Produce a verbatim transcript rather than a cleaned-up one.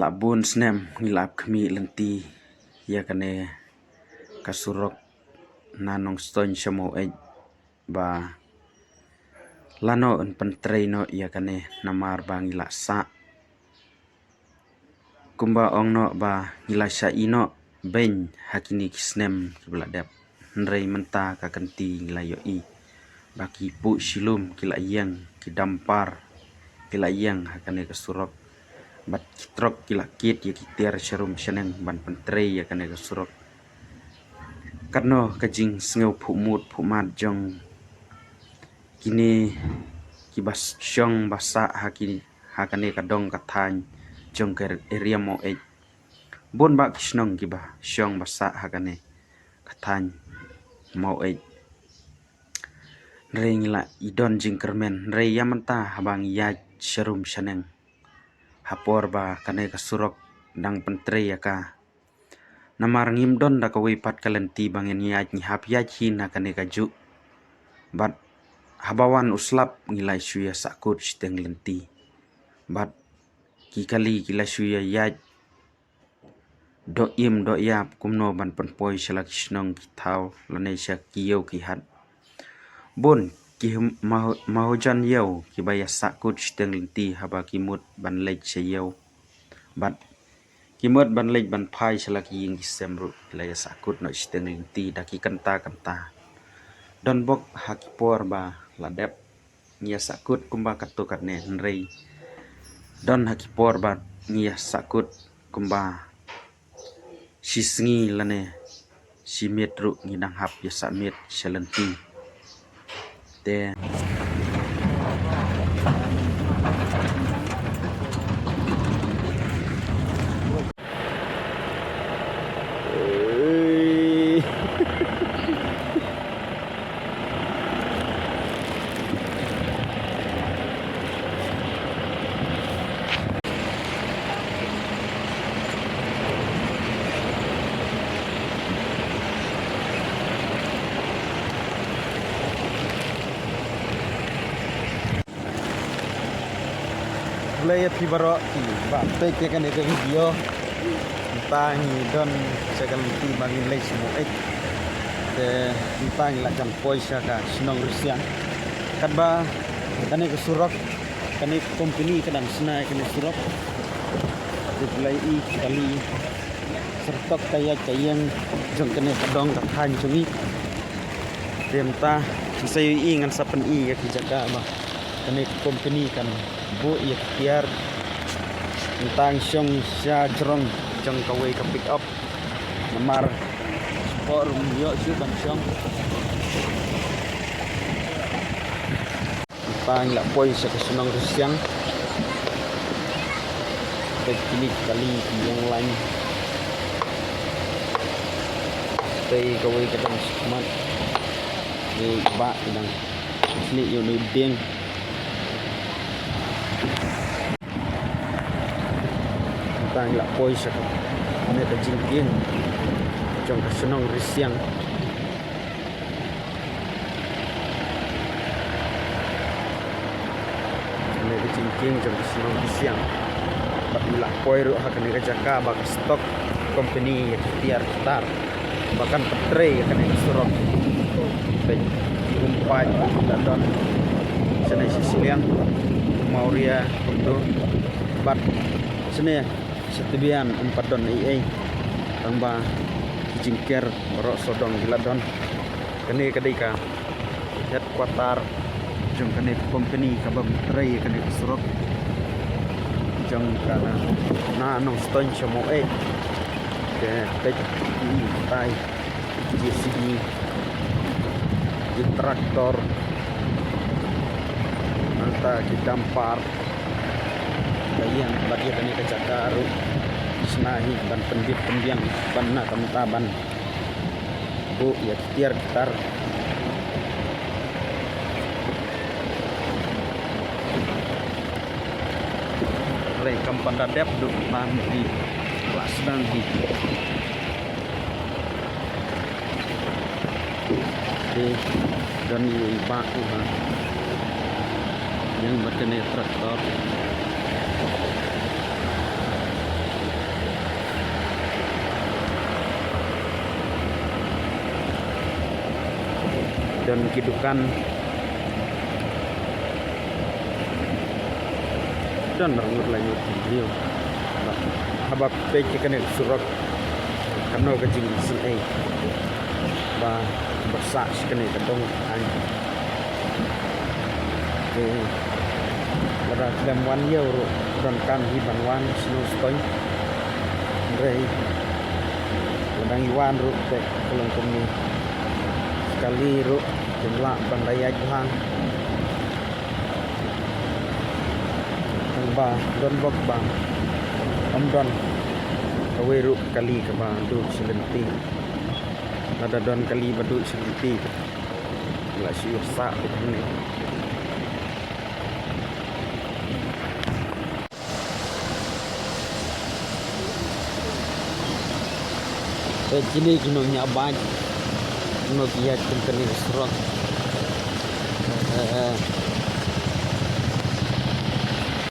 La bun snem ngi la ap khmih lynti ïa kane ka surok na Nongstoiñ sha Maweit ba lano yn pyntrei noh ïa kane namar ba ngi la sah kumba ong noh ba ngi la shah ïeh noh beiñ ha kine ki snem kiba la dep. Hynrei mynta ka kynti ngi la ïohi ba ki puh shilum ki la ïeng, ki dumper ki la ïeng ha kane ka surok bad ki trok ki la kit ïa ki tiar sharum shaneng ban pyntrei ïa kane ka surok. Katno ka jingsngew phuh mut phuh mat jong kine kiba shong ba sah ha kine, ha kane ka dong ka thaiñ jong ka area Maweit. Bun bah ki shnong kiba shong ba sah ha kane ka thaiñ Maweit. Hynrei ngi la i don jingkyrmen, hynrei ïa mynta haba ngi ïaid sharum shaneng ha por ba kane ka surok dang pyntrei ïa ka. Namar ngim don da kawei pat ka lynti ba ngin ïaid, ngi hap ïaid hi na kane ka juh. Bad haba wan u slap ngi la shu ïa sahkut shiteng lynti. Bad ki kali ki la shu ïa ïaid doh im doh ïap kumno ban pynpoi sha la ki shnong ki thaw lane sha ki ïew ki hat. Bun ki him-, mahu-, mahujan ïew kiba ïa sahkut shiteng lynti haba ki mut ban leit sha ïew. Bad ki mut ban leit ban phai sha la ki ïing ki sem ruh ki la ïa sahkut noh shiteng lynti da ki kynta kynta. Don bok ha ki por ba la dep ngi ïa sahkut kumba katto katne, hynrei don ha ki por ba ngi ïa sahkut kumba shi sngi lane shi miet ruh ngi dang hap ïa sah miet sha lynti. Te Khublei ïa phi baroh kiba peit ïa kane ka video. Mynta ngi don sha ka lynti ba ngin leit sha Maweit. Te mynta ngi la jan poi sha ka shnong Risiang. Katba kane ka surok, kane ka company ka dang shna ïa kane ka surok. Te phi la ïohi kali syrtok ka ïaid ka ïeng jong kane ka dong ka thaiñ jong ngi. Te mynta ngan sa ïohi, ngan sa pyni ïa ki jaka ba kane ka company kan buh ïa ki tiar. Mynta ngi shong sha jrong jong kawei ka pick up. Namar spot ruh ym ïoh shuh ban shong. Mynta ngi la poi sha ka shnong Risiang. Peit kine ki kali ki ïeng line. Tei kawei ka dang shakhmat. Ki bah ki dang khlieh ïa une u dieng. Mynta ngi la poi sha kane ka jingkieng jong ka shnong Risiang. Kane ka jingkieng jong ka shnong Risiang. Bad ngi la poi ruh ha kane ka jaka ba ka stock company ïa ki tiar ki tar ba kan pyntrei ïa kane ka surok. Peit ki um paip ki la don shane shi shiliang, mawria kumto. Bad shane sha Tibian ym pat don ei ei. Tangba ki jingker baroh sawdong ki la don. Kane ka dei ka headquarter jong kane ka company kaba pyntrei ïa kane ka surok jong ka na Nongstoiñ sha Maweit. Te peit ki tai J C B, ki tractor, nangta ki dumper. Ka ïeng bad ïa kane ka jaka ruh shna hi ban pynbit pynbiang ban na ka mynta ban buh ïa ki tiar ki tar. Hynrei kam pat da dep duh ban hi la sdang hi. Te don i bah u ha ïeng bad kane tractor. Don ki dukan. Don mar ngut lai ngut ki briew. Haba peit ïa kane ka surok, kano ka jingsngewsih ba, ba sah sha kane ka dong aiñ. Te lada khlem wan ïew ruh donkam hi ban wan shnong Stoiñ. Hynrei lada ngi wan ruh te ka long kumne. Kali ruh kim lah ban da ïaid bha. Tang ba don bok ba ym don kawei ruh kali kaba duh sha lynti. Lada don kali ba duh sha lynti, la shu ïa sah beit hangne. Eh, kine ki nongñiah bike, nong ki ïaid kum kane ka surok. Eh, eh, eh.